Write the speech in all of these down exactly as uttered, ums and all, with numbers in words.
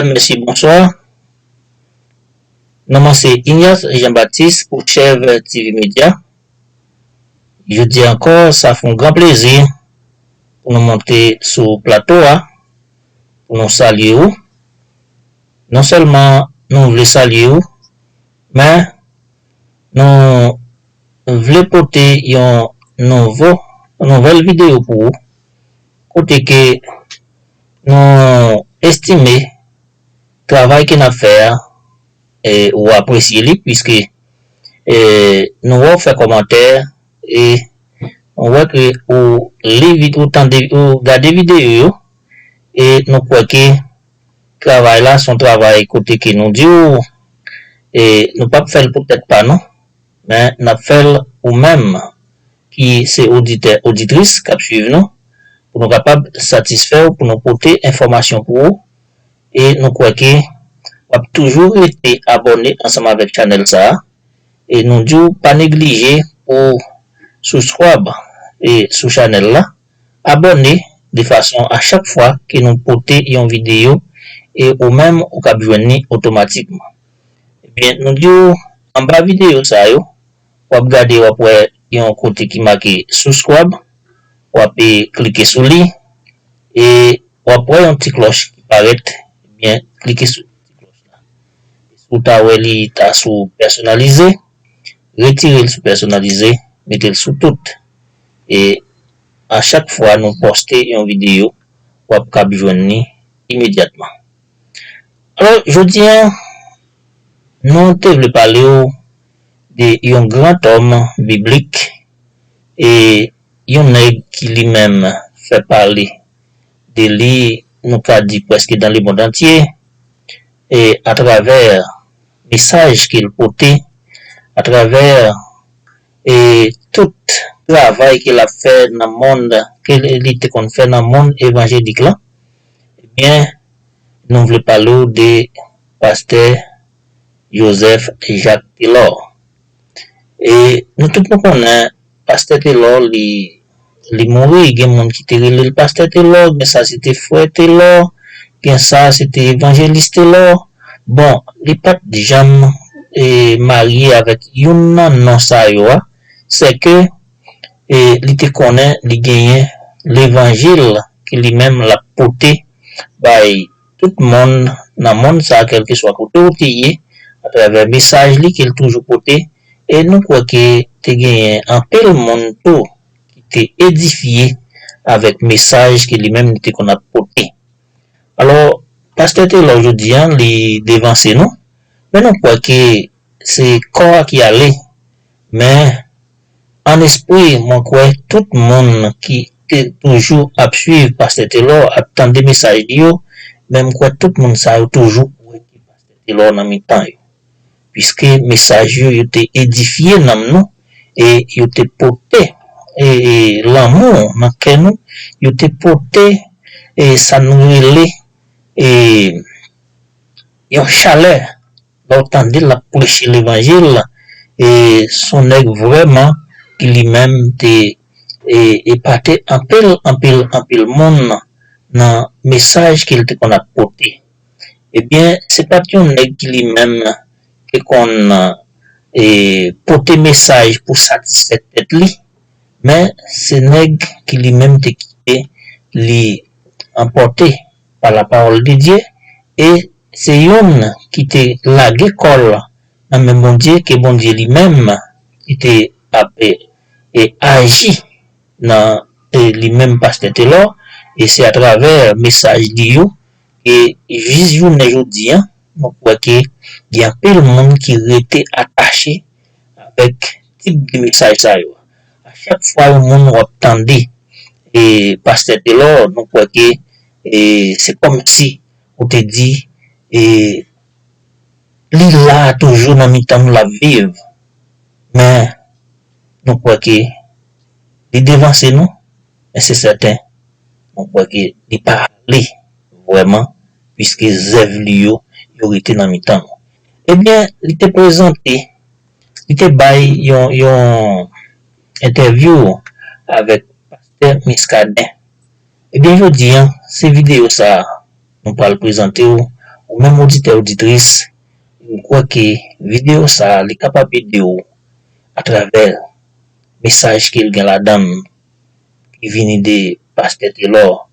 Mesye, bonswa. Non mwen se Ignace Jean Baptiste pou Chèv T V Media. Jodi ankò, sa fè yon gran plezi pou nou monte sou plato a, pou nou salye w. Non sèlman nou vle salye w, men nou vle pote yon nouvo, nouvèl videyo pou ou, kote ke nou estime travay ke n ap fè a, e, ou apresye li, piske, e, nou wè w fè kòmantè, e, nou wè ke ou li vid-, ou tande, ou gade videyo yo, e nou kwè ke travay la se yon travay kote ke nou di w, e, nou p ap fè l pou tèt pa nou, men n ap fè l ou menm ki se oditè, oditris k ap swiv nou, pou nou kapab satisfè w, pou nou pote enfòmasyon pou ou, e nou kwè ke w ap toujou rete abòne ansanm avèk chanèl sa a, e nou di w pa neglije pou subscribe e sou chanèl la, abòne de fason a chak fwa ke nou pote yon videyo, e ou menm ou kab jwenn li otomatikman. Ebyen, nou di w anba videyo sa yo, w ap gade, w ap wè yon kote ki make subscribe, w ap, e, klike sou li, e w ap wè yon ti klòch ki parèt, ebyen, klike sou ti klòch la. Si w ta wè li ta sou pèsonalize, retire l sou pèsonalize, mete l sou tout. E a chak fwa nou poste yon videyo, w ap kab jwenn li imedyatman. Alò, jodi a, nou te vle pale w de yon gran òm biblik, e yon nèg ki li menm fè pale de li, nou ka di prèske dans le monde entier, e atravè mesaj ke l pote, atravè, e tout travay ke l ap fè nan mond, ke li, li te konn fè nan mond evanjelik lan, ebyen, nou vle pale w de pastè Joseph Jacques Taylor. E nou tout nou konnen pastè Taylor, li, li mouri, gen moun ki te rele l pastè Taylor, gen sa se te frè Taylor, gen sa se te evanjelis Taylor. Bon, li pa t janm, e, marye avèk youn nan non sa yo a, sèke, e, li te konnen li genyen levanjil ke li menm l ap pote bay tout moun nan mond sa a, kèlkeswa kote w te ye, atravè mesaj li ke l toujou pote, e nou kwè ke te genyen anpil moun tou ki te edifye avèk mesaj ke li menm li te konn ap pote. Alò, pastè Taylor jodi a, li devanse nou, men nou kwè ke se kò a ki ale, men an espri, mwen kwè tout moun ki te toujou ap swiv pastè Taylor, ap tande mesaj li yo, men m kwè tout moun sa yo toujou kwè ke pastè Taylor nan mitan yo. Piske mesaj yo, yo te edifye nanm nou, e yo te pote, e, e, lanmou nan kè nou, yo te pote, e, sa nou rele, e, yon chalè. Lè w tande l ap preche levanjil, e s on nèg vrèman ki li menm te, e, epate anpil, anpil, anpil moun nan mesaj ke l te konn ap pote. Ebyen, se pa t yon nèg ki li menm te konn, e, pote mesaj pou satisfè tèt li, men se nèg ki li menm te kite li anpòte pa la parole de Dieu, e se youn ki te lage kò l nan men Bondye, ke Bondye li menm ki te ap, e, e aji nan, e, li menm pastè Taylor, e se atravè mesaj li yo, e jis jounen jodi a, nou kwè ke gen anpil moun ki rete atache avèk tip de mesaj sa yo. A chak fwa yon moun w ap tande, e, pastè Taylor, nou kwè ke, e, se kòmsi ou te di, e, li la toujou nan mitan nou, l ap viv. Men, nou kwè ke li devanse nou, men se sèten, nou kwè ke li pa ale vrèman, piske zèv li yo, yo rete nan mitan nou. Ebyen, li te prezante, li te bay yon, yon entèvyou avèk pastè Muscadin. Ebyen, jodi a, se videyo sa a nou pral prezante w, Ou menm oditè, oditris, m kwè ke videyo sa a, li kapab ede w atravè mesaj ke l gen ladan l, ki vini de Pastè Telor.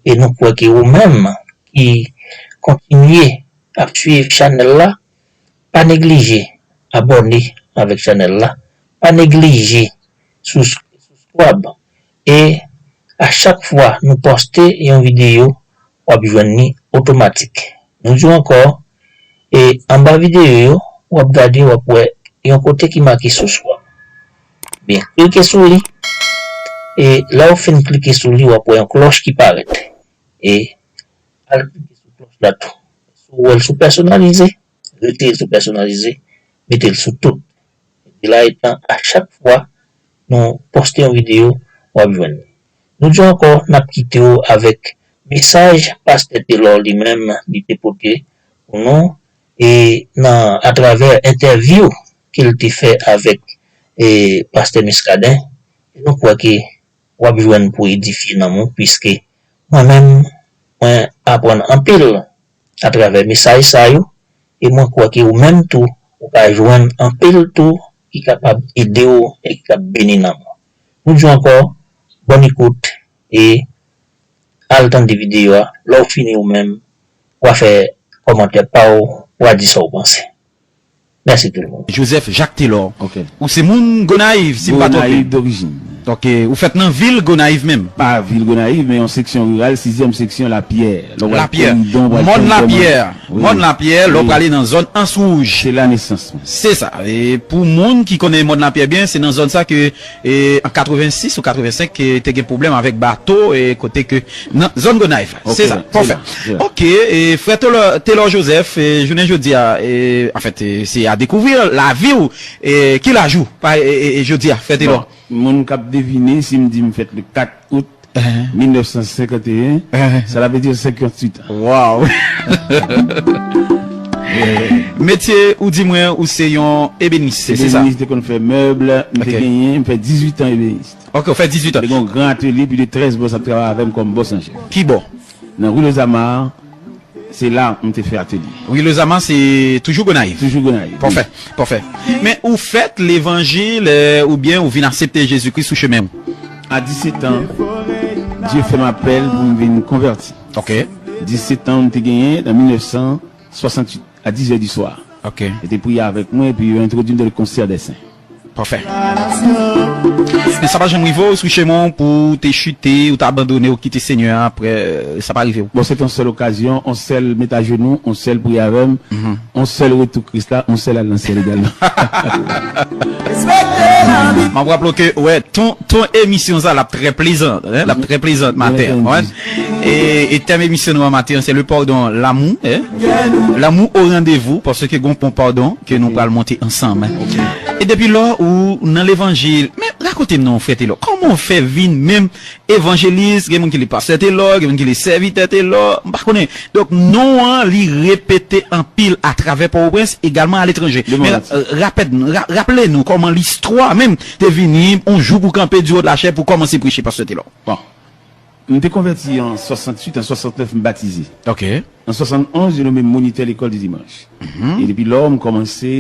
E nou kwè ke ou menm ki kontinye ap swiv chanèl la, pa neglije abòne avèk chanèl la, pa neglije sous-, subscribe. E a chak fwa nou poste yon videyo, w ap jwenn li otomatik. Nou di w ankò, e anba videyo yo, w ap gade, w ap wè yon kote ki make subscribe. Byen, klike sou li. E lè w fin klike sou li, w ap wè yon klòch ki parèt. E al klike sou klòch la tou. Si w wè l sou pèsonalize, retire l sou pèsonalize, mete l sou tout. Epi la etan, a chak fwa nou poste yon videyo, w ap jwenn li. Nou di w ankò, n ap kite w avèk mesaj Pastè Telor li menm, li te pote pou nou, e nan, atravè entèvyou ke l te fè avèk, e, Pastè Muscadin, e nou kwè ke w ap jwenn pou edifye nanm ou, piske mwen menm, mwen aprann anpil atravè mesaj sa yo, e mwen kwè ke ou menm tou, ou ka jwenn anpil tou ki kapab ede w e ki kab beni nanm ou. Nou di w ankò, bòn ekout e al tande videyo a. Lè w fini ou menm, w a fè kòmantè pa w, w a di sa w panse. Mèsi tout moun. Joseph Jacques Telor. Ok. Ou se moun Gonayiv, si m pa twonpe. Gonayiv d'origine. Ok, ou fèt nan vil Gonayiv menm. Pa vil Gonayiv, men yon seksyon riral, sizyèm seksyon Lapyè. Lè w pral Lapyè. Koridon, w pral Mòn Lapyè. Wi. Mòn Lapyè, lè w prale nan zòn Ans Wouj. Se la nesans mwen. Se sa. E pou moun ki konnen Mòn Lapyè byen, se nan zòn sa ke, e, an katrevensis ou katrevensenk, ke te gen pwoblèm avèk bato, e kote ke nan zòn Gonayiv. Ok, se sa. Pafè. Ok, e frè Telor, Telor Joseph, e jounen jodi a, e, anfèt, e, se a dekouvri lavi w, e, ki laj ou, pa, e, e, e, jodi a, frè Telor? Bon, moun k ap devine, si m di m fèt le kat out mil nèf san senkanteyen, sa la vle di senkanntuit an. Wow! Metye ou di mwen ou se yon ebenis, se sa? Ebenis, te konn fè mèb, m te genyen, m fè dizuit an ebenis. Ok, ou fè dizuit an. Te gen yon gran atelye, plis de trèz bòs ap travay avè m kòm bòs an chèf. Ki bò? Nan Rue Lozama, se la m te fè atelye. Rue Lozama, se toujou Gonayiv? Toujou Gonayiv, wi. Pafè, pafè. Men ou fèt levanjil, e, oubyen ou vin aksepte Jezikri sou chemen w? A disetan, Dye fè m apèl pou m vin konvèti. Ok. Disetan m te genyen, nan mil nèf san swasantuit. A dizè di swa. Ok. Yo te priye avèk mwen, epi yo entwodui m dans le concert des saints. Pafè. Men sa pa janm rive w sou chemen w pou w te chite, ou te abandone, ou kite Senyè a, apre, e, sa pa rive w? Bon, se te yon sèl okazyon, yon sèl met ajenou, yon sèl priye avè m, yon sèl retou Kris la, yon sèl al nan syèl egalman. M ap raple w ke, wè, ton, ton emisyon sa, l ap trè plezan, en, l ap trè plezan maten an, konprann? E, e tèm emisyon nou an maten an, se le pardon, l'amour, en? L'amour au rendez-vous, paske gon pon padon ke nou pral monte ansanm, en. E depi lò ou nan levanjil, men rakonte m non, frè Telor, kòman w fè vin menm evanjelis, gen moun ki li pastè Telor, gen moun ki li sèvitè Telor, m pa konnen. Donk, non an, li repete anpil atravè Pòtoprens, egalman aletranje. Men, e, rapèd, ra-, raple nou kòman listwa menm te vini, yon jou pou kanpe du haut de la chaire pou kòmanse preche, pastè Telor. Bon. M te konvèti an swasantuit, an swasantnèf, m batize. Ok. An swasannonz, yo nonmen m monitè lekòl di dimanch. E depi lò, m kòmanse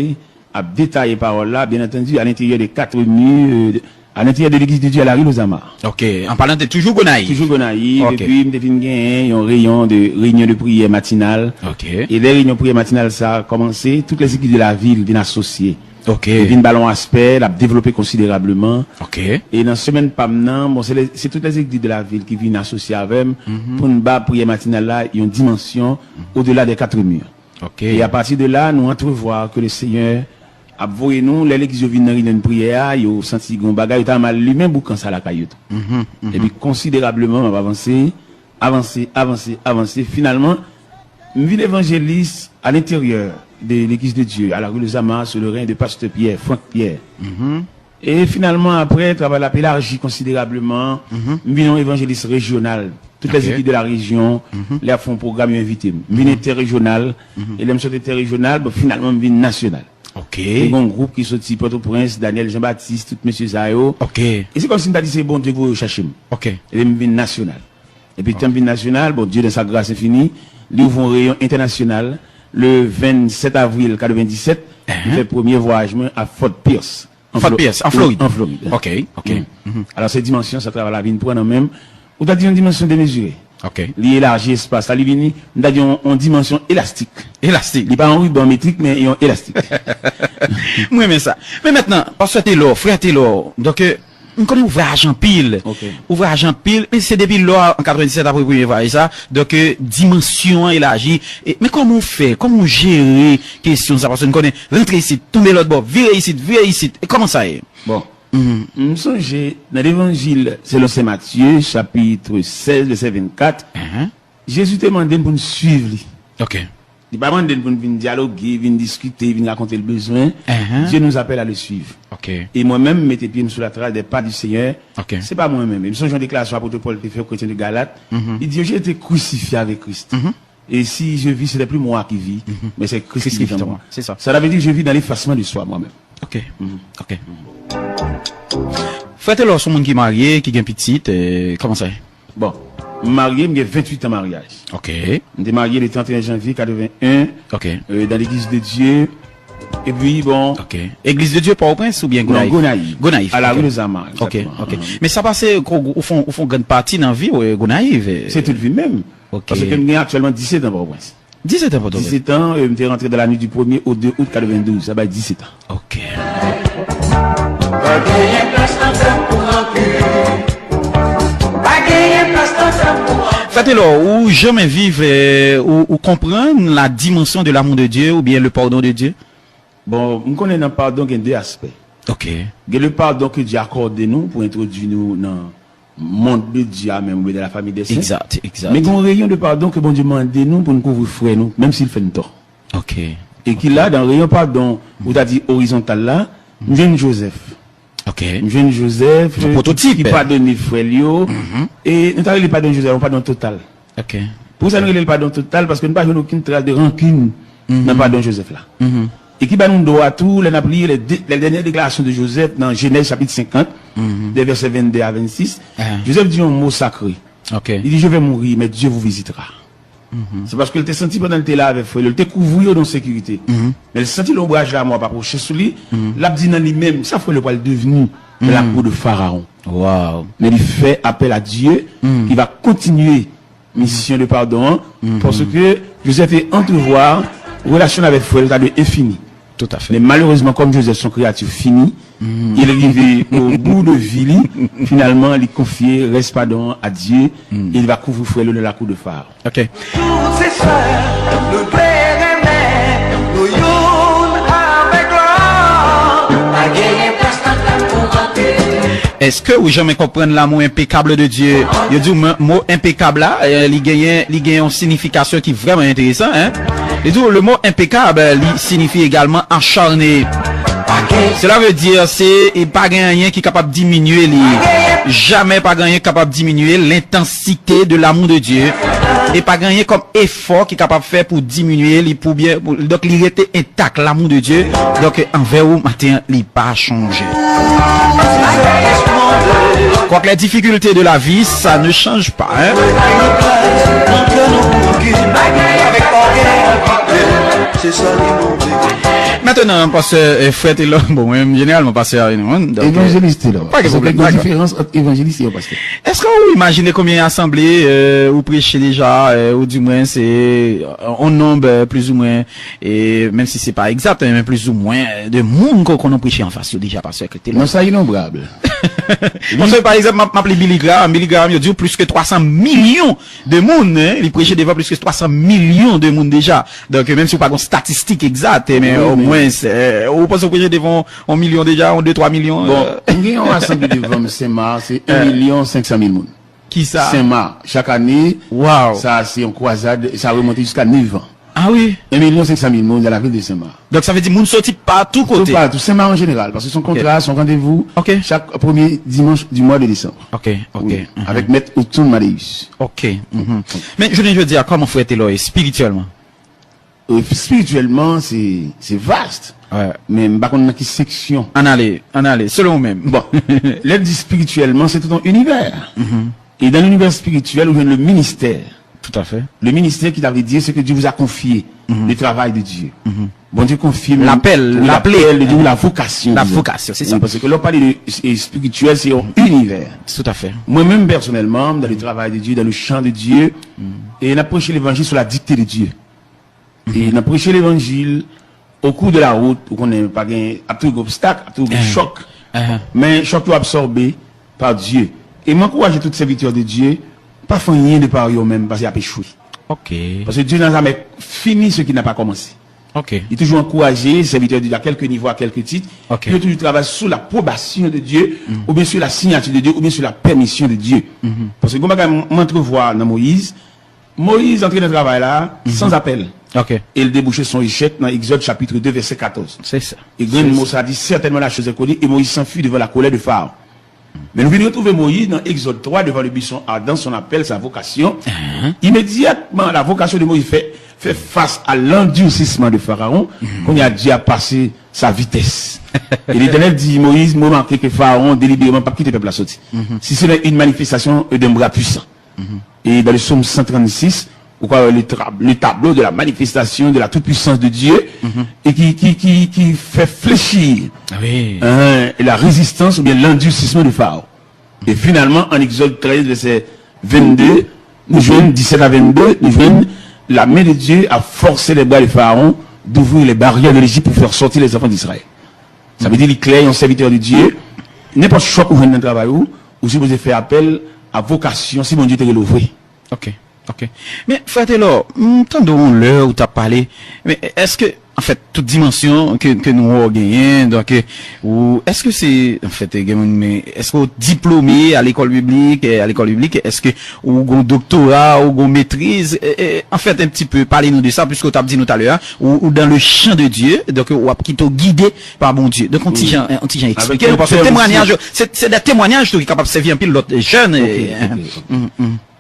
ap detaye pawòl la, byen antandi, à l'intérieur des quatre murs, euh, à l'intérieur de l'église de Dieu à la rue Lozama. Ok, an palan de toujou Gonayiv. Toujou Gonayiv, ok. Epi m te vin genyen yon reyon de, réunion de prière matinale. Ok. E lè reyon priyè matinal sa a kòmanse, tout lèzegliz de la vil vin asosye. Ok. Li vin ba l yon aspè, l ap devlope konsiderableman. Ok. E nan semèn pa m nan, bon, se le, se tout lèzegliz de la vil ki vin asosye avè m pou n ba priyè matinal la yon dimansyon au-delà des quatre murs. Ok. E apati de la, nou antrevwa ke le Senyè ap voye nou, lè legliz yo vin nan reyinyon priyè a, yo santi gen yon bagay, yo ta mal limen boukan sa lakay yo tou. Epi konsiderableman, m ap avanse, avanse, avanse, avanse. Finalman, m vin evanjelis à l'intérieur de l'église de Dieu, à la rue Lozama, sous le règne de pasteur Pierre, Franck Pierre. E finalman, apre, travay la ap elaji konsiderableman. M vin yon evanjelis rejyonal. Tout lèzegliz de la rejyon, lè y ap fè yon pwogram, yo envite m. M vin entèrejyonal. E lè m sot entèrejyonal, bon, finalman, m vin nasyonal. Ok. E gen yon gwoup ki soti Pòtoprens, Daniel Jean-Baptiste, tout mesye sa yo. Ok. E se kòmsi m ta di se Bondye ki voye yo chache m. Ok. Epi m vin nasyonal. Epi tan m vin nasyonal, Bondye, dans sa grâce infinie, Li ouvri yon reyon entènasyonal le vennsèt avril katrevendisèt, ki fè premye vwayaj mwen a Fort Pierce, an Fort Flo- Pierce, an Florid. An Florid. Ok, ok. Mhm. Alò, se dimansyon sa travay la vin pran nan men m. Ou ta di yon dimansyon demezire. Ok. Li elaji espas la, li vini, m ta di yon, yon dimansyon elastik. Elastik. Li pa yon riban metrik, men yon elastik. M renmen sa. Men mentnan, pastè Telor, frè Telor, donk, euh, m konnen ou vwayaje anpil. Ok. Ou vwayaje anpil, men se depi lò an katrevendisèt apre premye vwayaj sa, donk, euh, dimansyon an elaji. E, men kòman w fè? Kòman w jere kesyon sa? Paske n konnen rantre isit, tonbe lòt bò, vire isit, vire isit. E kòman sa ye? Bon, m sonje nan Levanjil selon Sen Matye, chapit sèz, vèsè vennkat, Jezi te mande n pou n suiv li. Ok. Li pa mande n pou n vin dyaloge, vin diskite, vin rakonte l bezwen. Dieu nous appelle à le suivre. Ok. E mwen menm, m mete pye m sou la trace des pas du Seigneur. Ok. Se pa mwen menm. E m sonje yon deklarasyon apot Pòl te fè aux chrétiens de Galat. Li di yo, j'ai été crucifié avec Christ. Et si je vis, ce n'est plus moi qui vis, mais c'est Christ qui vit en moi. C'est ça. Cela veut dire que je vis dans l'effacement de soi, moi-même. Ok. Ok. Frè Telor, se yon moun ki marye, ki gen pitit, euh, kòman sa ye? Bon, m marye, m gen venntuit an maryaj. Ok. M te marye le trente et un janvier quatre-vingt-un, Ok. euh, dans l'église de Dieu. Epi, bon. Ok. Eglise de Dieu Port-au-Prince oubyen Gonayiv? Non, Gonayiv. Gonayiv. À la rue Lozama, exactement. Ok, ok. Men sa pase, ou fè, ou fè yon grann pati nan vi w, euh, Gonayiv, euh. Se tout vi m menm. Ok. Paske m gen aktyèlman disèt an Pòtoprens. Disèt an Pòtoprens. Disèt an, euh, m te rantre dans la nuit du premier au deux août quatre-vingt-douze. Sa bay disèt an. Ok. Pa genyen plas nan tanp pou rankin. Pa genyen plas nan tanp pou rankin. Frè Telor, ou janmen viv, euh, ou, ou konprann la dimension de l'amour de Dieu ou bien le pardon de Dieu? Bon, m konnen nan padon gen de aspè. Ok. Gen le pardon que Dieu accorde nous pou entwodui nou nan monde de Dieu a menm, oubyen dans la famille des saints. Exact, exact. Men gen yon reyon de padon ke Bondye mande nou pou n kouvri frè nou, menm si l fè n tò. Ok. E ki la, dan reyon padon, ou ta di orizontal la, m jwenn Joseph. Ok. M jwenn Joseph, Yon euh, pwototip. Ki padone frè l yo. E nou ta rele padon Joseph, yon padon total. Ok. Pou sa nou rele l padon total, paske nou pa jwenn okenn tras de rankin nan padon Joseph la. E ki ba nou dwa tou, lè n ap li les dé- les dernières déclarations de Joseph nan Jenèz chapit senkant, de vèsè vennde a vennsis, Joseph di yon mo sakre. Ok. Li di, je vais mourir, mais Dieu vous visitera. Se paske l te santi pandan l te la avèk frè l yo, l te kouvri yo nan sekirite. Men l santi lonbraj lamò ap apwoche sou li, l ap di nan li menm, sa frè l yo pral devni nan lakou de Farawon. Wow. Men li fè apèl a Dye ki va kontinye misyon de padon an, paske Joseph te antrevwa relasyon l avèk frè l ta dwe enfini. Tout à fait. Men malerezman, kòm Joseph se yon kreyati fini, il rive o bout de vi li, finalman, li konfye rès padon an a Dye, e li va kouvri frè l yo nan lakou de Farawon. Ok. Tout se sè, nou dwe renmen nou youn avèk lòt. Pa genyen plas nan tanp pou rankin. Èske ou janmen konprann l'amour impeccable de Dieu? Yo di w mo, mo enpekab la, euh, li genyen, li genyen yon sinifikasyon ki vrèman enteresan, hein? Li di w, le mot impeccable, li siyifi egalman acharné. Cela veut dire, se, e pa gen anyen ki kapab diminye li. Jamè pa gen anyen ki kapab diminye l'intensité de l'amour de Dieu. E pa gen anyen kòm efò ki kapab fè pou diminye li, pou byen, pou, donk, li rete entak, l'amour de Dieu. Donk, anvè ou, maten an, li pa chanje. Quoique les difficultés de la vie, ça ne change pas, hein. Mentnan, pastè, euh, frè Telor, bon, mwen, jeneralman, pastè a, non, donk, euh, Evanjelis Telor. Pa gen pwoblèm, dakò. Paske gen diferans ant evanjelis e yon pastè. Èske ou imajine konbyen asanble, euh, ou preche deja, euh, ou di mwen se, euh, on nonb, euh, plizoumwen, e menm si se pa egzat, men plizoumwen, euh, de moun ke w konn preche anfas yo deja, pastè Telor? Non, sa inonbrab. Paske, pa egzanp, m ap, m ap li Billy Graham. Billy Graham, yo di w plis ke twa san milyon de moun, hein, li preche devan plis ke twa san milyon de moun deja. Donk, menm si w pa gen statistik egzat, men omwen, ou panse w preche devan yon milyon deja, yon de, twa milyon? Bon, euh, m gen yon asanble devan m, Senmak, se en milyon senk san mil moun. Kisa? Senmak, chak ane, sa se yon kwazad, sa remonte jiska nèf an. Ah wi? En milyon senk san mil moun dans la ville de Senmak. Donk, sa vle di moun soti patou kote? Toupatou, Senmak an jeneral, paske se yon kontra, se yon randevou, chak premye dimanch du mois de décembre. Ok, ok. Wi, avèk mèt Othon Maléus. Ok. Men, jounen jodi a, kòman frè Telor ye espirityèlman? Euh, espirityèlman, se, se vast. Men m pa konn nan ki seksyon. Ann ale, ann ale, selon ou menm. Bon, lè n di espirityèlman, se tout yon inivè. E dans l'univers spirituel, ou jwenn le ministère. Tout à fait. Le ministère qui t'avait dit ce que Dieu vous a confié, le travail de Dieu. Bondye konfye m, Lapèl, wi, laple. Lapèl de Dieu, la vocation. La Disons. Vocation, c'est ça. Wi, paske lè w pale de e, espirityèl, se yon univers. Tout à fait. Mwen menm pèsonèlman, dans le travail de Dieu, dans le champ de Dieu, e n ap preche levanjil sou la dictée de Dieu. E n ap preche levanjil au cours de la route, ou konnen pa gen, ap toujou gen obstak, ap toujou gen chòk. Men chòk yo absòbe par Dieu. E m ankouraje tout sèvitè de Dieu, pa fè anyen de pa yo menm, paske y ap echwe. Ok. Paske Dieu n'a jamais fini ce qu'il n'a pas commencé. Ok. Li toujou ankouraje sèvitè de Dieu à quelque niveau, à quelque titre, Ok. pou yo toujou travay sou lapwobasyon de Dieu, oubyen sou la sinyati de Dieu, oubyen sou la pèmisyon de Dieu. Paske gon bagay m antrevwa nan Moyiz, Moyiz antre nan travay la san apèl. Ok. E l debouche sou yon echèk nan Egzòd chapit de vèsè katòz. C'est ça. E grenn mo sa di, certainement la chose est connue, et Moïse s'enfuit devant la colère de Pharaon. Men nou vin retwouve Moyiz nan Egzòd twa, devant le buisson ardent, son appel, sa vocation. Imedyatman, la vocation de Moïse fait, fait face à l'endurcissement de Pharaon. Kounye a, Dye a pase sa vitès. E Letènèl di Moyiz, mwen remake ke Farawon delibereman p ap kite pèp la soti. Si se nan une manifestation d'un bras puissant. Et dans le psaume cent trente-six, ou ka wè le, tra- le tableau de la manifestation de la toute-puissance de Dieu, et qui, qui, qui, qui fait fléchir Wi. hein, et la résistance ou bien l'endurcissement de Pharaon. Et finalement, en Exode treize, verset vingt-deux, nou jwenn dix-sept à vingt-deux, nou jwenn la main de Dieu a forcé les bras de Pharaon d'ouvrir les barrières de l'Égypte pour faire sortir les enfants d'Israël. Sa vle di li klè, yon sèvitè de Dye, nenpòt chòk ou jwenn nan travay ou, ou sipoze fè apèl a vokasyon, si Bondye te rele w vre. Ok, ok. Men, frè Telò, m tande w yon lè ou t ap pale, men èske, anfèt, tout dimansyon ke, ke nou wè w genyen, donk, ou, èske se, anfèt, gen moun, men, èske w diplome a lekòl biblik, a lekòl biblik, èske ou gon doktora, ou gon metriz, anfèt, un petit peu, pale nou de sa, puisque w t ap di nou talè a, ou, ou dans le champ de Dieu, donk, w ap kite w gide pa Bondye. Donk, yon ti jan, yon ti jan eksplike nou, paske temwanyaj, se, se de temwanyaj tou ki kapab sèvi anpil lòt jèn.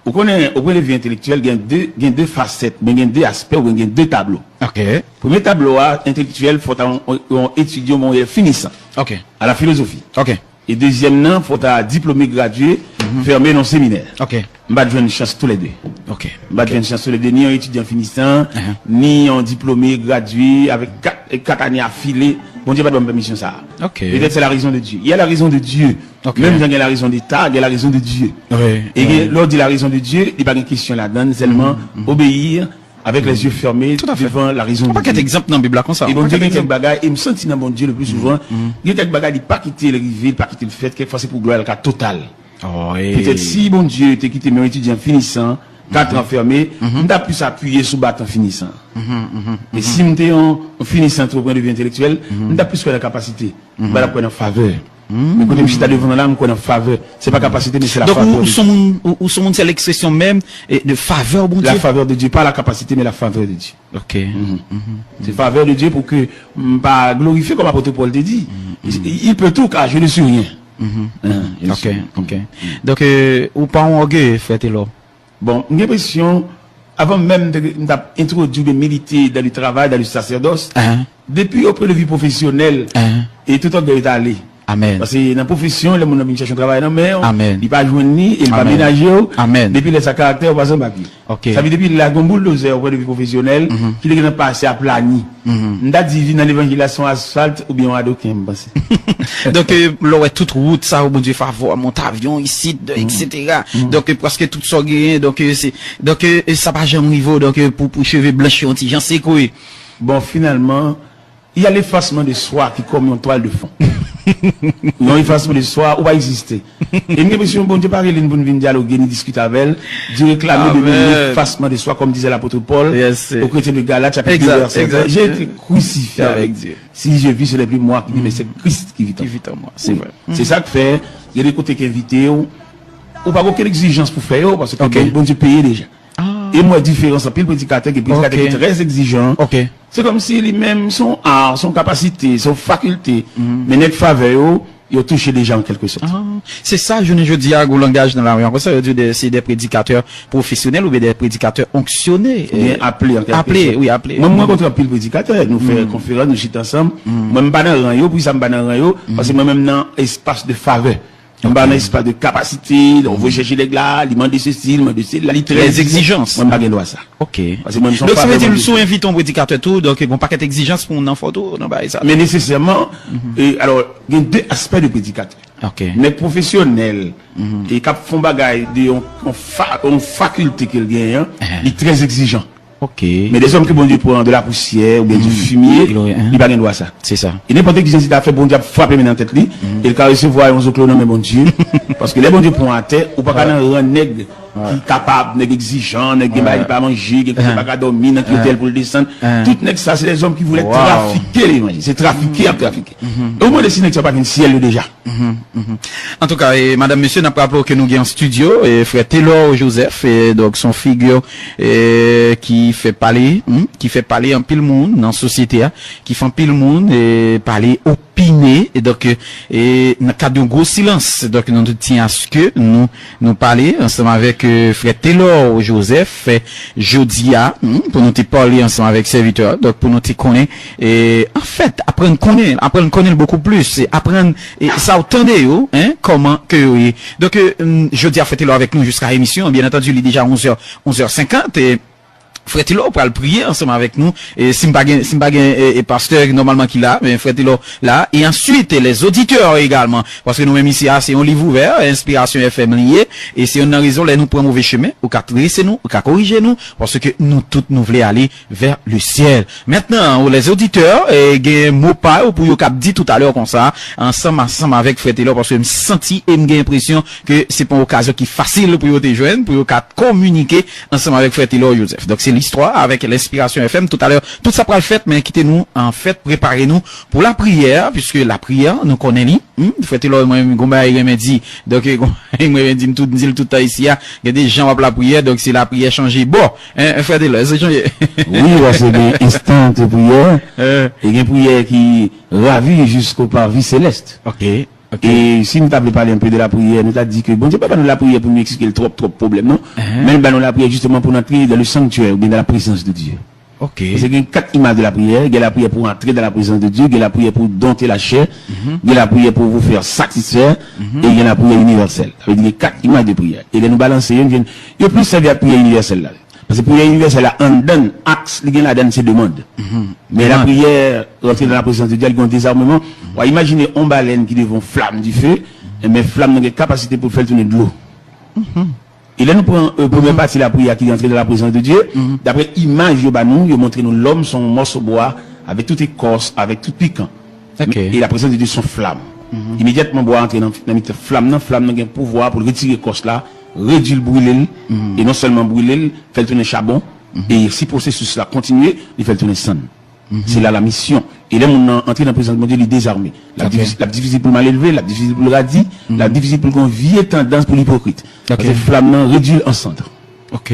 Ou konnen, au point de vue intellectuel, gen de, gen de fasèt, men gen de aspè, ou gen de tablo. Ok. Premye tablo a, entelektyèl, fò ta yon, yon etidyan, yon finisan. Ok. A la filozofi. Ok. E dezyèm nan, fò ta diplome, gradye, fèmen nan seminè. Ok. M pa t jwenn chans toulède. Ok. M pa t jwenn chans toulède, ni yon etidyan finisan, ni yon diplome, gradye, avèk kat, kat ane afile. Bondye pa t ban m pèmisyon sa a. Ok. Petèt se la rezon de Dye. Il y a la raison de Dieu. Ok. Menm jan gen la rezon de ta, gen la rezon de Dye. Wi. E gen, lè w di la rezon de Dye, li pa gen kesyon ladan l, sèlman obeyi avèk les yeux fermés devan la rezon de Dye. Yon pakèt egzanp nan Bib la konsa. E Bondye gen kèk bagay, e m santi nan Bondye le pli souvan, gen kèk bagay li pa kite l rive, li pa kite l fèt, kèk fwa se pou glwa l ka total. Petèt si Bondye te kite m yon etidyan finisan, kat an fèmen, m t ap plis apiye sou batan finisan. E si m te yon, yon finisan tou, pwen de vi entelektyèl, m t ap plis kwè nan kapasite. M pa t ap kwè nan favè. Men kote m chita devan nan la, m kwè nan favè. Se pa kapasite, men se la favè. Donk, ou, ou se yon moun, ou, ou se yon moun, se l'expression même de faveur Bondye. La faveur de Dieu, pas la capacité, mais la faveur de Dieu. Ok. C'est faveur de Dieu pour que m pa glorifié comme apôtre Paul te dit. Il, il peut tout car je ne suis rien. Hein, je ne Ok, suis rien. Ok. Donk, euh, ou pa yon ògeye, frè Telò. Bon, m gen enpresyon, avan menm de, m t ap entwodui oubyen milite dans le travail, dans le sacerdoce, depi au point de vue professionnel, e tout ògèy yo t ale. Amèn. Paske nan pwofesyon, lè moun nan vin chèche yon travay nan men w, Amèn. Li pa jwenn li, e li pa Amèn. Menaje w, Amèn. Depi lè sa karaktè w pa san papye. Ok. Sa vle di depi lè l lage yon bouldozè au point de vue professionnel, ki te gentan pase a plani. M ta di vin nan levanjil la se yon asfalt oubyen yon adoken, m panse. Donk, euh, lè w wè tout wout sa yo, Bondye favè, mont avyon isit, et cetera. Donk, euh, prèske tout sa w genyen, donk, euh, se, donk, euh, sa pa janm rive w, donk, euh, pou, pou cheve blanch yo, yon ti jan sekwe. Bon, finalman, il y a l'effacement de soi qui comme yon toile de fond. Yon efasman de swa, ou pa egziste. E m gen enpresyon Bondye pa rele n pou n vin dyaloge ni diskite avè l. Dieu réclame de nous l'effacement de soi, comme disait l'apôtre Paul aux chrétiens de Galates, chapitre deux, verset vingt. J'ai été crucifié avec Dieu. Si je vis, ce n'est plus moi qui vis, mais c'est Christ qui vit en moi. Se sa k fè, gen de kote k envite w, ou pa gen okenn egzijans pou fè yo, paske Bondye peye deja. E m wè diferans anpil predikatè, gen predikatè ki trè egzijan. Se kòmsi li menm se yon ar, se yon kapasite, se yon fakilte. Men nèg favè yo, yo touche deja an kèlke sòt. Ah, se sa, jounen jodi a, gon langaj nan lari an konsa, yo di de, se de predikatè pwofesyonèl oubyen de predikatè onksyone. Oubyen aple an kèlke Aple, sòt. Wi, aple. Mwen, mwen rankontre anpil predikatè, nou fè konferans, nou chita ansanm. Mwen, m pa nan ran yo, poukisa m pa nan ran yo? Paske mwen menm nan espas de favè. M pa nan espas de kapasite, donk, ou voye chèche nèg la, li mande sesi, li mande sela, li trè egzijans. Mwen, m pa gen dwa sa. Ok. Paske mwen, m se yon... Donk, sa vle di, si w envite yon predikatè tou, donk, gen yon pakèt egzijans pou moun nan fè tou, nan bagay sa. Men nesesèman, e, alò, gen de aspè de predikatè. Ok. Nèg pwofesyonèl, e k ap fè yon bagay de yon, yon fa-, yon fakilte ke l genyen, li trè egzijan. Ok. Men dèzòm ke Bondye pran de la pousyè oubyen du fumier, li pa gen dwa sa. Se sa. E nenpòt egzijans li ta fè, Bondye ap frape men nan tèt li, e l ka resevwa yon zoklo nan men Bondye. Paske lè Bondye pran atè, ou pa ka nan ran nèg ki kapab, nèg egzijan, nèg gen bagay li pa manje, gen kote pa ka dòmi, nan ki otèl pou l desann. Tout nèg sa, se dèzòm ki voulè trafike levanjil. Se trafike y ap trafike. E ou mande si nèg sa pa gen syèl yo deja. Antouka, e, madanm, mesye, n ap raple w ke nou gen an estidyo, e, frè Telor Joseph, e, donk, se yon figi, e, ki fè pale, hmm, ki fè pale anpil moun nan sosyete a, ki fè anpil moun, e, pale, opine, e, donk, e, nan kad yon gwo silans. Donk, nou te tyen aske nou, nou pale ansanm avèk, e, frè Telor Joseph, e, jodi a, hmm, pou nou te pale ansanm avèk sèvitè a, donk, pou nou te konnen, e, anfèt, aprann konnen, aprann konnen l bokou plis, e aprann e sa w tande yo, en, kòman ke yo ye. Donk, e, m, jodi a, frè Telor avèk nou jiska emisyon an. Byen antandi, li deja onz è, onz è senkant, e frè Telor pral priye ansanm avèk nou. E si m pa gen, si m pa gen, e, e pastè nòmalman ki la, men frè Telor la. E answit, e lèzoditè egalman. Paske nou menm isi a, se yon liv ouvè, Enspirasyon F M li ye. E se youn nan rezon, lè nou pran move chemen, ou ka trese nou, ou ka korije nou, paske nou tout nou vle ale vers le ciel. Maintenant, les auditeurs, e, gen mo pa yo pou yo k ap di toutalè konsa, ansanm, ansanm avèk frè Telor, paske m santi e m gen enpresyon ke se pa yon okazyon ki fasil pou yo te jwenn, pou yo ka kominike ansanm avèk frè Telor Joseph. Donk, se listwa avèk Lenspirasyon F M. Toutalè, tout sa pral fèt, men kite nou, anfèt, prepare nou pou lapriyè, piske lapriyè, nou konnen li, Hmm, frè Telor, mwen, gon bagay renmen di. Donk, gon bagay mwen renmen di, m tout, m di l tout tan isi a. Gen de jan w ap lapriyè, donk se lapriyè chanje bò. Hein, frè Telor, se chanje. Wi, paske gen enstan de priyè, e gen priyè ki ravi jusqu'au parvis céleste. Ok, ok. E si nou ta vle pale un peu de lapriyè, nou ta di ke Bondye pa ba nou lapriyè pou nou eksplike l twòp, twòp pwoblèm, non. Men l ba nou lapriyè justement pou n antre dans le sanctuaire oubyen dans la présence de Dieu. Ok. Paske gen kat imaj de lapriyè. Gen lapriyè pou antre dans la présence de Dieu, gen lapriyè pou dompter la chair, gen lapriyè pou vous faire satisfaire, e gen lapriyè inivèsèl. Sa vle di gen kat imaj de priyè. E lè nou balanse yo, nou jwenn, yo plis sèvi ak priyè inivèsèl la. Paske priyè inivèsèl la, anndan l, aks li gen ladan l, se demann. Men lapriyè rantre dans la présence de Dieu, li gen yon dezarmeman. W a imajine yon balèn ki devan yon flam dife, enben flam nan gen kapasite pou l fè l tounen dlo. E lè nou pran, e, premyè pati lapriyè ki antre dans la présence de Dieu, daprè imaj yo ba nou, yo montre nou lòm se yon mòso bwa avèk tout ekòs, avèk tout pikan. Ok. E la présence de Dieu se yon flam. Imedyatman bwa antre nan, nan mitan flam nan, flam nan gen pouvwa pou l retire ekòs la, redui l, brile l, e non sèlman brile l, fè l tounen chabon, e si pwosesis la kontinye, li fè l tounen sann. Se la la misyon. E lè moun nan antre nan prezans Bondye, li dezame. L ap difisil, l ap difisil pou l malelve, l ap difisil pou l radi, l ap difisil pou l gen yon vye tandans pou l ipokrit. Paske flam nan redui l an sann. Ok.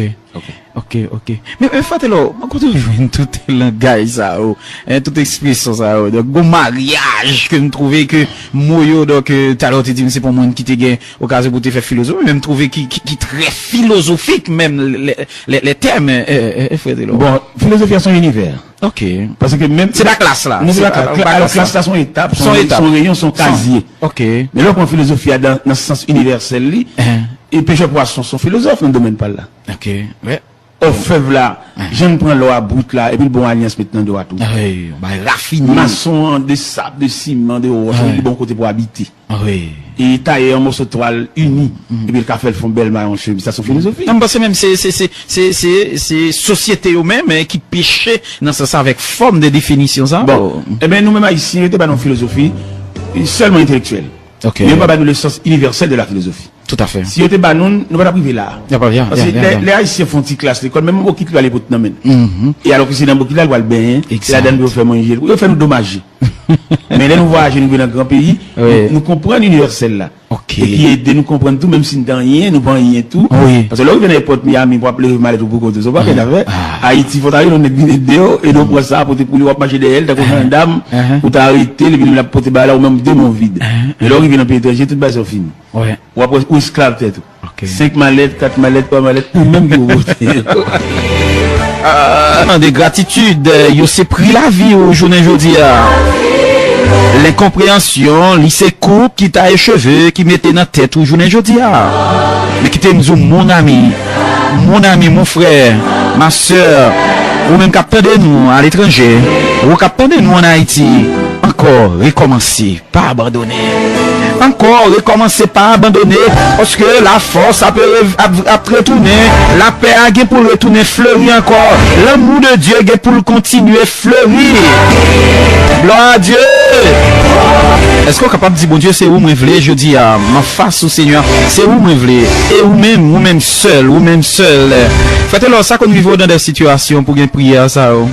Ok, ok. Men, men Frè Telor, mwen kote w jwenn tout langaj sa yo, hein, tout ekspresyon sa yo. Donk, gon maryaj ke m twouve ke mo yo, donk, euh, talè w te di m se pou moun ki te gen okazyon pou te fè filozofi, men m twouve ki, ki, ki trè filozofik menm, lè, lè, lè tèm, euh, euh, euh, Frè Telor. Bon, filozofi a se yon inivè. Ok. Paske menm... Se pa klas la. Non, se pa klas. Alò, klas la se yon etap, se yon reyon, se yon kazye. Ok. Men lè w pran filozofi a nan, nan sans inivèsèl li, e pechè pwason se yon filozòf nan domèn pa l la. Ok. Òfèv la, jan l pran lò a brit la, epi l ba w alyans met nan dwat ou. Wi, yon bagay rafine. Mason an, de sab, de siman, de wòch, li ba w yon kote pou w abite. Wi. E tayè an mòso twal ini, epi l ka fè l fè yon bèl mayon chemiz. Sa se yon filozofi. M panse menm se, se, se sosyete yo menm, eh, ki peche nan sans sa avèk fòm de definisyon sa. Bon, enben, nou menm Ayisyen, yo te ba nou filozofi, eh, sèlman entelektyèl. Ok. Men yo pa ba nou le sens universel de la philosophie. Tout à fait. Si yo te ba nou l, nou pa t ap rive la a. Paske lè, lè Ayisyen fè yon ti klas lekòl, menm bokit li ale pote nan men l. E alò ke se nan bokit la, li pral benyen, se ladan l pou yo fè manje, yo fè nou domaje. Men lè nou vwayaje, nou vin nan gran peyi, nou, nou konprann inivèsèl la. Ok. E ki ede nou konprann tou, menm si n t anyen, nou pa anyen tou. Paske lè w rive nan èpòt Miami, w ap leve malèt ou pou kont ou, se yon pakèt afè. Ayiti, fò w ta jwenn yon nèg vin ede w, ede w pran sa, pote pou li, w ap mache dèyè l, tankou jandam, ou ta arete l, epi l ap pote bagay la, ou menm de men w vid. Men lè w rive nan peyi etranje, tout bagay sa yo fini. Ou ap wè, ou esklav tèt ou. Ok. Senk malèt, kat malèt, twa malèt, ou menm ki pou pote yo. Ah, de gratitid, euh, yo se pri lavi w jounen jodi a. Lenkonpreyansyon, li se kou ki taye cheve ki mete nan tèt ou jounen jodi a. Men kite m di w, mon ami, mon ami, mon frè, ma sè, ou menm k ap tande nou aletranje, ou k ap tande nou ann Ayiti, ankò rekòmanse, pa abandone. Ankò rekòmanse, pa abandone, paske lafòs ap, ap, ap retounen, lapè a gen pou l retounen fleri ankò, lanmou de Dye gen pou l kontinye fleri. Glwa a Dye! Èske w kapab di, Bondye, se ou mwen vle jodi a, m anfas ou, Senyè, se ou mwen vle, e ou menm, ou menm sèl, ou menm sèl. Frè Telor, sa konn rive w nan de sitiyasyon pou gen priyè sa yo,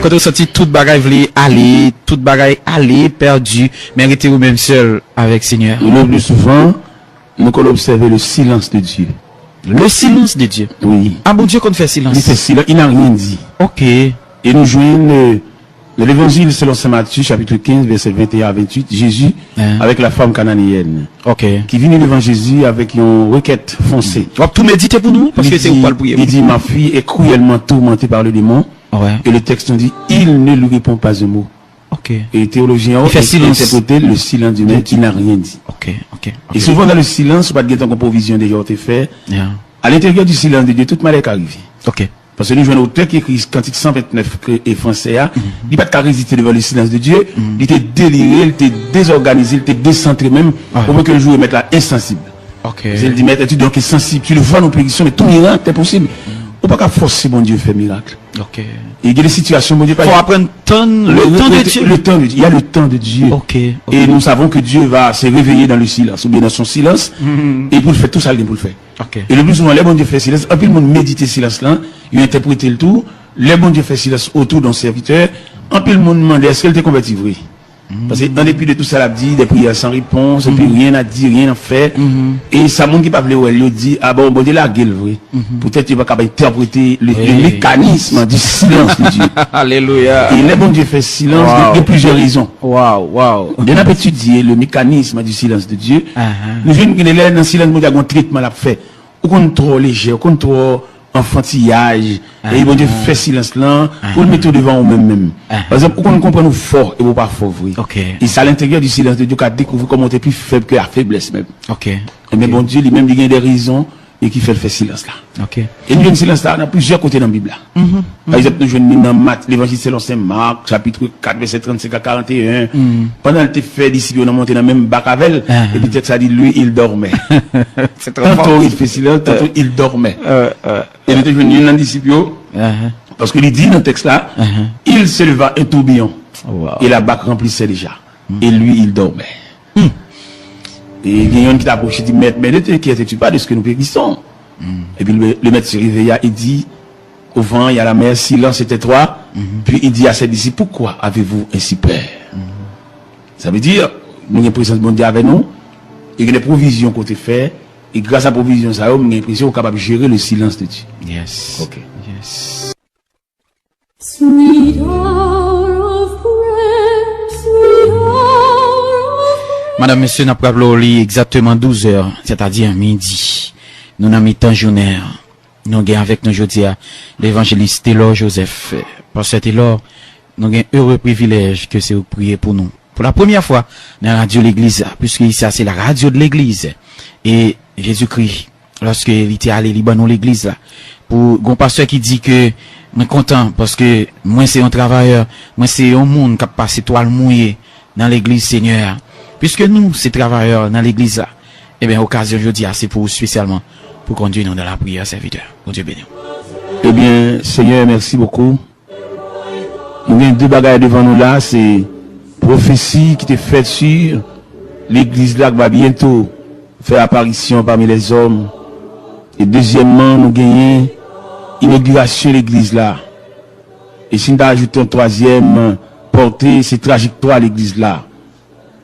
kote w santi tout bagay vle ale, tout bagay ale, pèdi, men rete ou menm sèl avèk Senyè a. Le plus souvent, nou konn obsève le silence de Dieu. Le silence de Dieu. Wi. A, Bondye konn fè silans. Li fè silans, il n'a rien dit. Ok. E nou jwenn, euh, nan Levanjil selon Sen Matye, chapitre quinze, vèsè venteyen a venntuit, Jezi avèk la fanm kananeyen ki vini devan Jezi avèk yon rekèt fonse. W ap tou medite pou nou, paske se ou k pral priye. Il dit, ma fille est cruellement tourmentée par le démon. Wi. Et le texte nous dit, il ne lui répond pas un mot. Ok. E teyolojyen yo entèprete le silence du maître, il n'a rien dit. Ok, ok. E souvan nan le silence, ou pa t gentan gen pwovizyon deja ou te fè. A lenteryè du silence de Dieu, tout malè ka rive. Ok. Paske nou jwenn otè ki ekri kantik san ventnèf ke e franse a, li pa t ka reziste devan le silence de Dieu, li te delire, li te dezòganize, li te desantre menm, au point que le jour mèt la ensansib. Ok. Paske li di, Maître, tu donc es sensible, tu le vois, nous périssons, mais tout miracle est possible. Ou pa ka fòse Bondye fè mirak. Ok. E gen de sitiyasyon Bondye pa... Fò aprann tann le temps de Dieu. Le temps de Dieu. Il y a le temps de Dieu. Ok, ok. Et nous savons que Dieu va se réveiller dans le silence, ou bien dans son silence, et pou l fè tout sa l gen pou l fè. Ok. E le plus souvent, lè Bondye fè silans, anpil moun medite silans lan, yo entèprete l tou. Lè Bondye fè silans otou d'un serviteur, anpil moun mande èske l te konvèti vre. Paske an depi de tout sa l ap di, des prières sans réponse, et puis rien à dire, rien à faire. E sa moun ki pa vle wè l yo di, a bon, Bondye lage l vre. Poutèt yo pa kapab entèprete le, le mécanisme du silence de Dieu. Alelouya. E lè Bondye fè silans, gen, gen plizyè rezon. Waw, waw. Lè n ap etidye le mécanisme du silence de Dieu, nou jwenn gen de lè nan silans Bondye a gen yon tretman l ap fè. Ou konn twò lejè, ou konn twò anfantiyaj. Epi Bondye fè silans lan pou l mete w devan ou menm menm. Pa egzanp, ou konn konprann ou fò epi ou pa fò vre. Ok. E sa, à l'intérieur du silence de Dieu, ou ka dekouvri kòman ou te pi fèb ke a feblès menm. Ok. Ebyen, Bondye li menm, li gen de rezon e ki fè l fè silans la. Ok. E nou jwenn silans la nan plizyè kote nan Bib la. Pa egzanp, nou jwenn li nan Mat, Levanjil selon Sen Mak, chapit kat, vèsè trannsenk a karanteyen. Pandan l te fè disip yo nan monte nan menm bak avè l, epi tèks la di, lui, il dormait. Tantôt il fait silence, tantôt il dormait. E nou te jwenn youn nan disip yo, paske li di nan tèks la, il se leva un tourbillon, et la barque remplissait déjà, et lui, il dormait. E gen youn ki t apwoche, di, Maître, mais ne t'inquiètes-tu pas de ce que nous périssons? Epi le, le maître se réveilla et dit au vent et à la mer, silence, tais-toi. Puis il dit à ses disciples, pourquoi avez-vous ainsi peur? Sa vle di, nou gen prezans Bondye avè nou, e gen de pwovizyon kote fè, e gras a pwovizyon sa yo, m gen enpresyon ou kapab jere le silence de Dieu. Yes. Ok. Sweet hour of prayer, sweet hour of prayer. Madanm, mesye, n ap raple w li egzakteman douz è, sètadi midi. Nou nan mitan jounen an. Nou gen avèk nou jodi a levanjelis Telor Joseph. Pastè Telor, nou gen ere privilèj ke se ou k priye pou nou. Pou la premyè fwa nan radyo legliz la, puiske isi a se la radio de l'église. E Jezikri, lòske li te ale, li ban nou legliz la. Pou gon pastè ki di ke mwen kontan paske mwen se yon travayè, mwen se yon moun k ap pase twal mouye nan legliz Senyè a. Piske nou se travayè nan legliz la, ebyen, okazyon jodi a se pou ou espesyalman pou kondui nou nan lapriyè, sèvitè. Bondye beni w. Ebyen, Senyè, mèsi bokou. Nou gen de bagay devan nou la, se pwofesi ki te fèt si legliz la ki va byento fè aparisyon pami lèzòm. E dezyèmman, nou genyen inogirasyon legliz la. E si n ta ajoute yon twazyèm pòte, se trajektwa legliz la.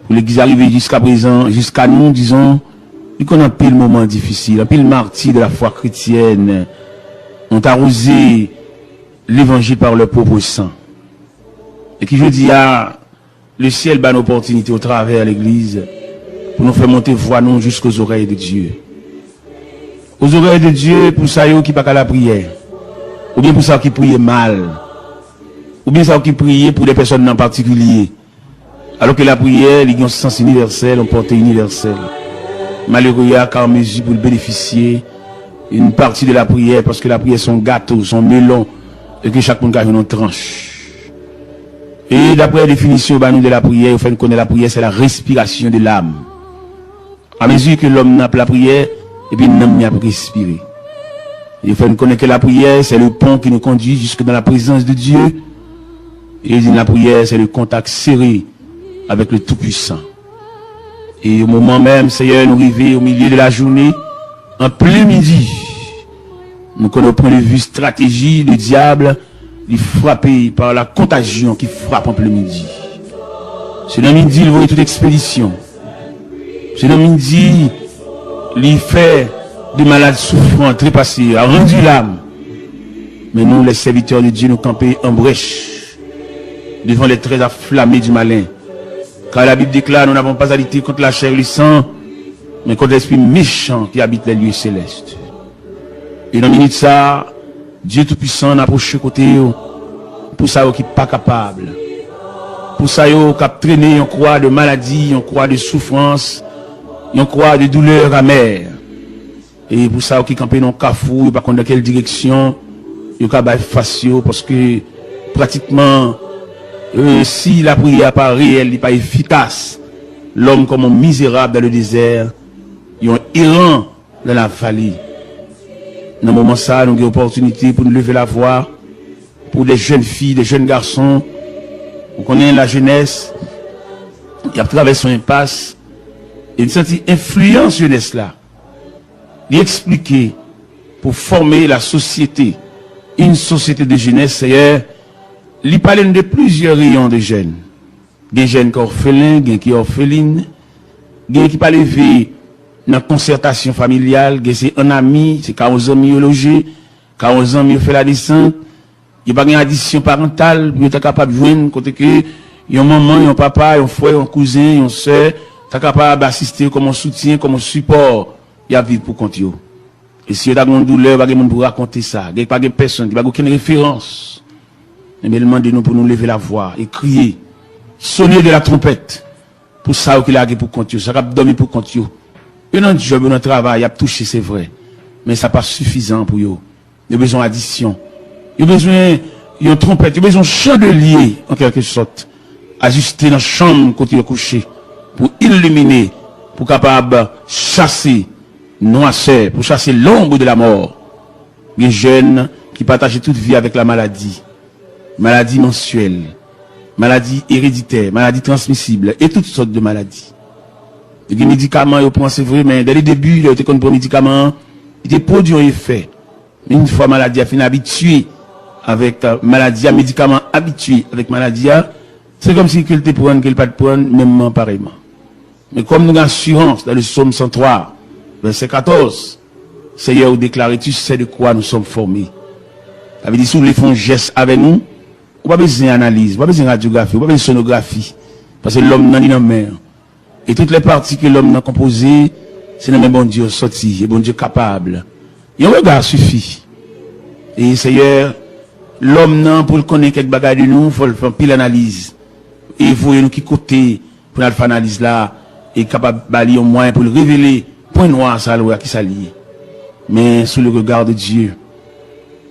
Pou legliz la rive jiska prezan, jiska nou, dizon, li konn anpil moman difisil, anpil mati de la fwa kretyèn. Nou ta woze levanjil par leur propre sang. E ki jodi a, le syèl ba nou opòtinite o travè legliz pou nou fè monte vwa nou jisko zorèy de Dye. O zorèy de Dye pou sa yo ki pa ka lapriyè, oubyen pou sa yo ki priye mal, oubyen sa yo ki priye pou de pèsòn an patikilye. Alò ke lapriyè, li gen yon sans inivèsèl, yon pòte inivèsèl. Malere a ka an mezi pou l benefisye yon pati de lapriyè, paske lapriyè se yon gato, se yon melon, e ke chak moun ka jwenn yon tranch. E daprè definisyon yo ba nou de lapriyè, yo fè n konnen lapriyè se la respiration de l'âme. Amezi ke lòm nan ap lapriyè, epi nanm li ap respire. Yo fè n konnen ke lapriyè se le pont qui nous conduit jusque dans la présence de Dieu. E yo di lapriyè se le contact serré avec le Tout-Puissant. E o moman menm, Seyè, nou rive o milye de la jounen, an plen midi. Nou konnen o pwen de vi estrateji de dyab, li frape pa la kontajyon ki frape an plen midi. Se nan midi l voye tout ekspedisyon. Se nan midi li fè de malad soufran trepase, a randi lam. Men nou, les serviteurs de Dieu, nou kanpe an brèch devan les traits enflammés du malin. Car la Bible déclare, nous n'avons pas à lutter contre la chair et le sang, mais contre l'esprit méchant qui habite les lieux célestes. E nan minit sa a, Dye Toupisan apwoche kote yo, pou sa yo ki pa kapab, pou sa yo k ap trennen yon kwa de maladi, yon kwa de soufrans, yon kwa de doulè amè. E pou sa yo ki kanpe nan kafou, yo pa konn nan kèl direksyon yo ka bay fas yo, paske pratikman, e, si lapriyè a pa reyèl, li pa efikas, lòm kòm yon mizerab dans le désert, yon eran dans la vallée. Nan moman sa a, nou gen opòtinite pou nou leve lavwa pou de jèn fi, de jèn gason. Ou konnen lajenès, y ap travèse yon enpas, e n santi enfliyans jenès la. Li eksplike pou fòme la sosyete, une société de jeunesse, Seyè, li pale n de plizyè reyon de jèn. Gen jèn ki òfelen, gen ki òfelin, gen ki pa leve nan konsètasyon familyal, gen se an ami, se ka yon zanmi yo loje, ka yon zanmi yo fè ladesant, yo pa gen adisyon parantal pou yo ta kapab jwenn kote ke yon manman, yon papa, yon frè, yon kouzen, yon sè ta kapab asiste yo kòm yon soutyen, kòm yon sipò, y ap viv pou kont yo. E si yo ta gen yon doulè, yo pa gen moun pou rakonte sa. Gen pa gen pèsonn, ki pa gen okenn referans. Ebyen, l mande nou pou nou leve lavwa e kriye. Sonne de la trompette pou sa yo ki lage pou kont yo, sa k ap dòmi pou kont yo. Yo nan djòb, yo nan travay, y ap touche, se vre. Men sa pa sifizan pou yo. Yo bezwen adisyon. Yo bezwen yon twonpèt, yo bezwen yon chandelye, an kèlke sòt, ajiste nan chanm kote yo kouche, pou ilimine, pou kapab chase nwasè, pou chase l'ombre de la mort. Gen jèn ki pataje tout vi avèk la maladie. Maladi mansyèl, maladi ereditè, maladi transmisib, e tout sòt de maladi. Yo gen medikaman yo pran, se vre, men dès le début, lè yo te konn pran medikaman an, li te pwodui yon efè. Men yon fwa maladi a fin abitye avèk, euh, maladi a, medikaman an abitye avèk maladi a, se kòmsi ke l te pran, ke l pa t pran, menmman, parèyman. Men kòm nou gen asirans dans le psaume cent trois, verset quatorze, Seyè, ou deklare, tu sais de quoi nous sommes formés. Sa vle di, si w vle fè yon jès avè nou, ou pa bezwen analiz, ou pa bezwen radyografi, ou pa bezwen sonografi. Paske lòm nan li nan men an. E tout lè pati ke lòm nan konpoze, se nan men Bondye yo sòti, e Bondye kapab. Yon rega sifi. E Seyè, lòm nan, pou l konnen kèk bagay de nou, fò l fè anpil analiz. E voye nou ki kote pou n al fè analiz la, e kapab ba li yon mwayen pou l revele pwen nwa sa l wè a, ki sa l ye. Men sous le regard de Dieu,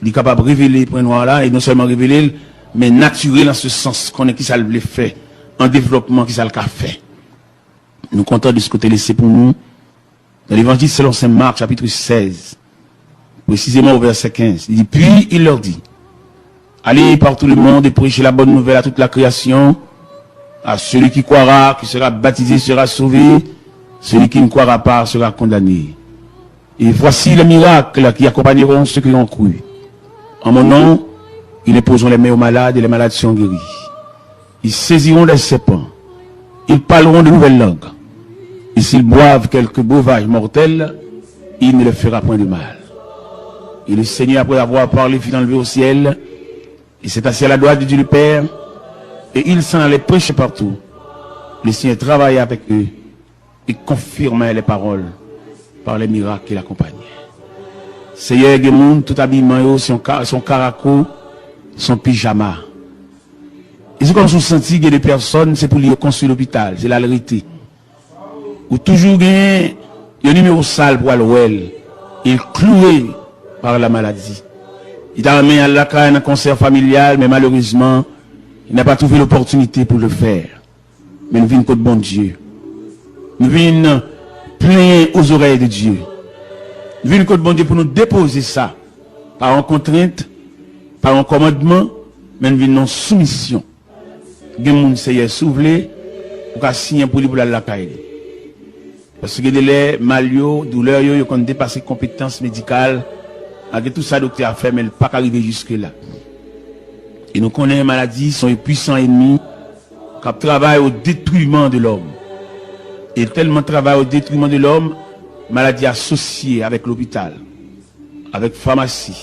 li kapab revele pwen nwa la, e non sèlman revele l, men natire l an se sans, konnen ki sa l vle fè, an devlòpman, ki sa l ka fè. Nou kontan de ce que te lese pou nou dans l'Évangile selon saint Marc, chapitre seize, précisément au verset quinze. Il dit, puis il leur dit, allez par tout le monde et prêchez la bonne nouvelle à toute la création. À celui qui croira, qui sera baptisé, sera sauvé. Celui qui ne croira pas sera condamné. Et voici les miracles qui accompagneront ceux qui ont cru. En mon nom, ils imposeront les mains aux malades et les malades seront guéris. Ils saisiront des serpents. Ils parleront de nouvelles langues. Et s'ils boivent quelque breuvage mortel, il ne leur fera point de mal. Et le Seigneur, après avoir parlé, fut enlevé au ciel, et s'est assis à la droite de Dieu le Père, et il s'en allait prêcher partout. Le Seigneur travaillait avec eux et confirmait les paroles par les miracles qui l'accompagnaient. Seyè, gen moun, tout abiman yo, se yon ka-, se yon karako, se yon pijama. E se kòmsi w santi gen de pèsòn, se pou li yo konstwi lopital, se la l rete. Ou toujou gen yon nimewo sal pou al wè l, e l kloure par la maladie. Li ta renmen al lakay nan konsè familyal, men malerezman, il n'a pas trouvé l'opportunité pour le faire. Men nou vin kot Bondye. Nou vin plenyen aux oreilles de Dieu. Nou vin kot Bondye pou nou depoze sa. Pa yon kontrent, pa yon kòmandman, men nou vin nan soumisyon. Gen moun, Seyè, si w vle, ou ka siyen pou li pou l al lakay li. Paske gen de lè, mal yo, doulè yo, yo konn depase konpetans medikal. Malgre tout sa doktè a fè, men l pa ka rive jiske la. E nou konnen maladi se yon pwisan ènmi k ap travay o detriman de lòm. E l tèlman travay o detriman de lòm, maladi asosye avèk lopital, avèk famasi,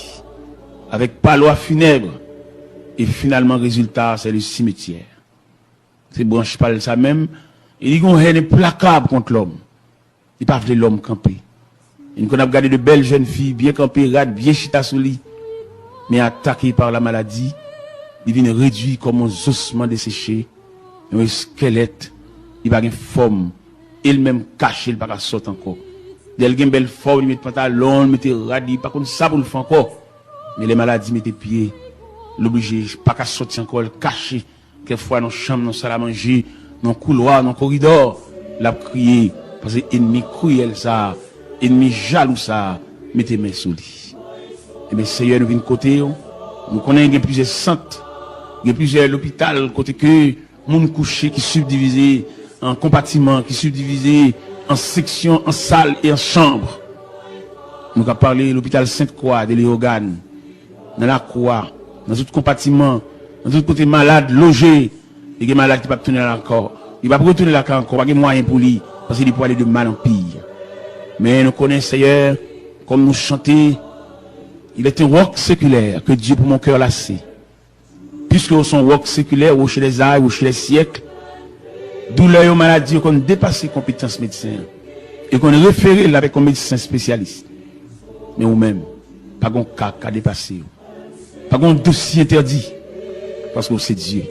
avèk palwa finèb, e finalman, rezilta a, se le simetyè. Se branch pa l sa menm, e li gen yon hèn enplakab kont lòm. Li pa vle lòm kanpe. E n konn ap gade de bèl jèn fi, byen kanpe, rad, byen chita sou li. Men atake par la maladie, li vin redui kòm yon zosman deseche, yon eskèlèt, li pa gen fòm, e l menm kache, li pa ka sot ankò. Lè l gen bèl fòm, li met pantalon, li mete rad, li pa konn sa pou l fè ankò. Men lè maladi mete pye, l oblije pa ka soti ankò, l kache. Kèk fwa nan chanm, nan salamanje, nan koulwa, nan koridò, l ap kriye, paske ènmi kriyèl sa a, ènmi jalou sa a, mete men sou li. Ebyen, Seyè, nou vin kote w. Nou konnen gen plizyè sant, gen plizyè lopital kote ke moun kouche ki sibdivize an konpatiman, ki sibdivize an seksyon, an sal e an chanm. Nou ka pale lopital Sent Kwa de Leyogàn, nan Lakou a, nan tout konpatiman, nan tout kote malad loje, e gen malad ki p ap tounen la ankò. Li p ap retounen lakay ankò, pa gen mwayen pou li, paske li pwale de mal an pi. Men nou konnen, Seyè, kòm nou chante, il est un roc séculaire que Dieu pour mon cœur lassé. Puisque ou son roc séculaire, rocher des âges, rocher des siècles, doulè yo, maladi yo konn depase konpetans medsen an. Yo konn refere l avèk yon medsen espesyalis. Men ou menm, pa gon ka k ka depase w. Pa gon dosye entèdi. Paske w se Dye.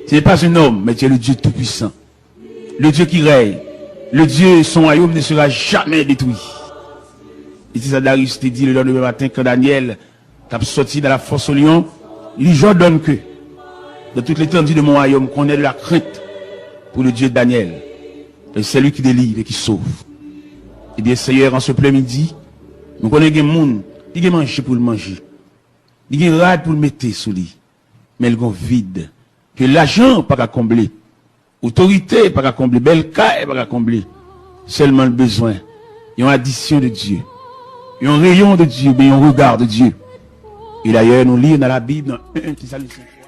Tu n'es pas un homme, mais tu es le Dieu tout-puissant. Le Dieu qui règne. Le Dieu, son royaume ne sera jamais détruit. E se sa Darius te di le lendemain matin quand Daniel t ap sòti dans la fosse au lion, li, j'ordonne que dans toute l'étendue de mon royaume, qu'on ait de la crainte pour le Dieu de Daniel. Et c'est lui qui délivre et qui sauve. Ebyen, Seyè, an se plen midi, nou konnen gen moun, li gen manje pou l manje. Li gen rad pou l mete sou li. Men l gon vid ke lajan pa ka konble, otorite pa ka konble, bèl kay pa ka konble. Sèlman l bezwen yon adisyon de Dye, yon reyon de Dye, oubyen yon rega de Dye. E dayè, nou li nan Labib, nan en Tesalonichen twa.